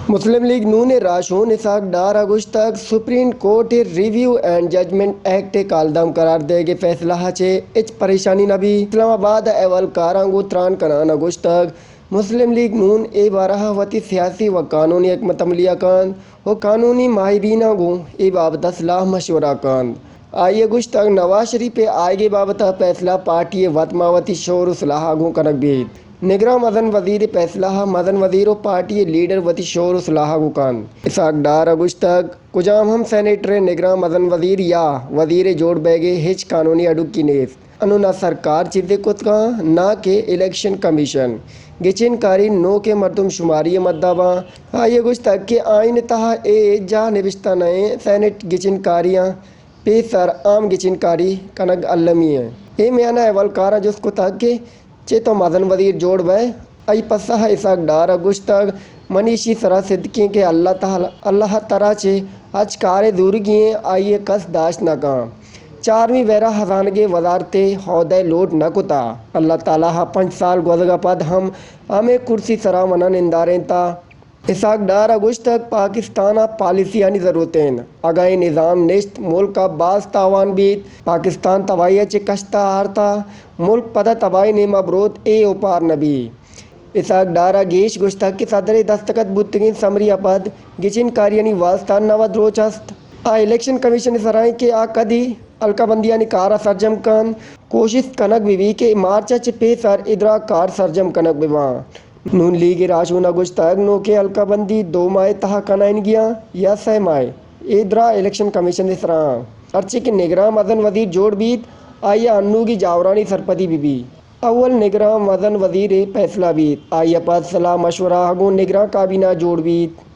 مسلم لیگ نون ءِ راہشون اسحاق ڈار ءَ گوشتگ، سپریم کورٹ ءِ ریویو اینڈ ججمنٹ ایکٹ ءِ کالعدم قرار دئیگ ءِ فیصلہ ءَ چہ ہچ پریشانی نہ بیت۔ اسلام آباد ءِ اہوالکاراں گوں تران کنان ءَ گوشتگ، مسلم لیگ نون اے بارہ ءَ وتی سیاسی و قانونی حکمت عملی ءَ کنت و قانونی ماہریناں گوں اے بابت ءَ صلاح مشورہ کنت۔ آئی ءَ گوشتگ، نواز شریف ءِ آیگ ءِ بابت ءَ فیصلہ پارٹی ءِ وت ماں وتی شور و صلاح ءَ گوں کنگ بیت۔ نگراں مزن وزیر ءِ فیصلہ ءَ مزن وزیر و پارٹی ءِ لیڈر وتی شور و صلاح ءَ گوں کنت۔ اسحاق ڈار ءَ گوشتگ، کجام ہم سینیٹر ءِ نگراں مزن وزیر یا وزیر ءِ جوڑ بئیگ ءِ ہچ قانونی اڈوکی نیست۔ انوں نہ سرکار چیزے کت کنت، نہ کہ الیکشن کمیشن۔ گچین کاری نوکیں مردم شماری ءِ مدت ءَ باں۔ آئی ءَ گوشتگ کہ آئین ءِ تہا اے ہچ جاہ نبشتہ نہ انت، سینیٹ گچین کاریاں پیسر عام گچین کاری کنگ المی انت۔ اے میان ءَ اہوالکاراں جست کتگ کہ چے تو مزن وزیر جوڑ بئے؟ آئی پسہ ءَ اسحاق ڈار ءَ گوشتگ، منی ایشی سرا صدقیں کہ اللہ تعالی، اللہ ترا چہ ہچ کارے زورگی انت، آئی ءَ کس داشت نہ کنت۔ چارمی ویرا ہزانگ ءِ وزارت ءِ عہدہ ءَ لوٹ نہ کتہ۔ اللہ تعالی ءَ پنچ سال گوزگ ءَ پد ہم ہمے کرسی سرا من ءَ نندارینتہ۔ اسحاق ڈار ءَ گوشتگ، پاکستان ءَ پالیسیانی ضرورت انت۔ اگاں اے نظام نشت، ملک ءَ باز تاوان بیت۔ پاکستان تباہی ءَ چہ کشت ءَ آرتہ، ملک پدا تباہی ءِ نیم ءَ بروت، اے اوپار نہ بیت۔ اسحاق ڈار ءَ گیش گوشتگ کہ صدر ءِ دستخط بوتگیں سمری ءَ پد گچین کاریانی واستہ نود روچ است۔ آ الیکشن کمیشن ءِ سرا انت کہ آ کدی حلقہ بندیانی کار ءَ سرجم کنت۔ کوشست کنگ بہ بیت کہ مارچ ءَ چہ پیسر ادرا کار سرجم کنگ بہ باں۔ نون لیگ ءِ راہشون ءَ گوشتگ، نوکیں حلقہ بندی دو ماہ ءِ تہا کنائینگی آں یا سئے ماہ ءَ، اے درا الیکشن کمیشن ءِ سرا آں۔ ہرچی کہ نگراں مزن وزیر جوڑ بیت، آئی ءَ انوگی جاورانی سرپدی بہ بیت۔ اول نگراں مزن وزیر ءِ پیسلہ بیت، آئی ءَ پد سلاہ مشورہ ءَ گوں نگراں کابینہ جوڑ بیت۔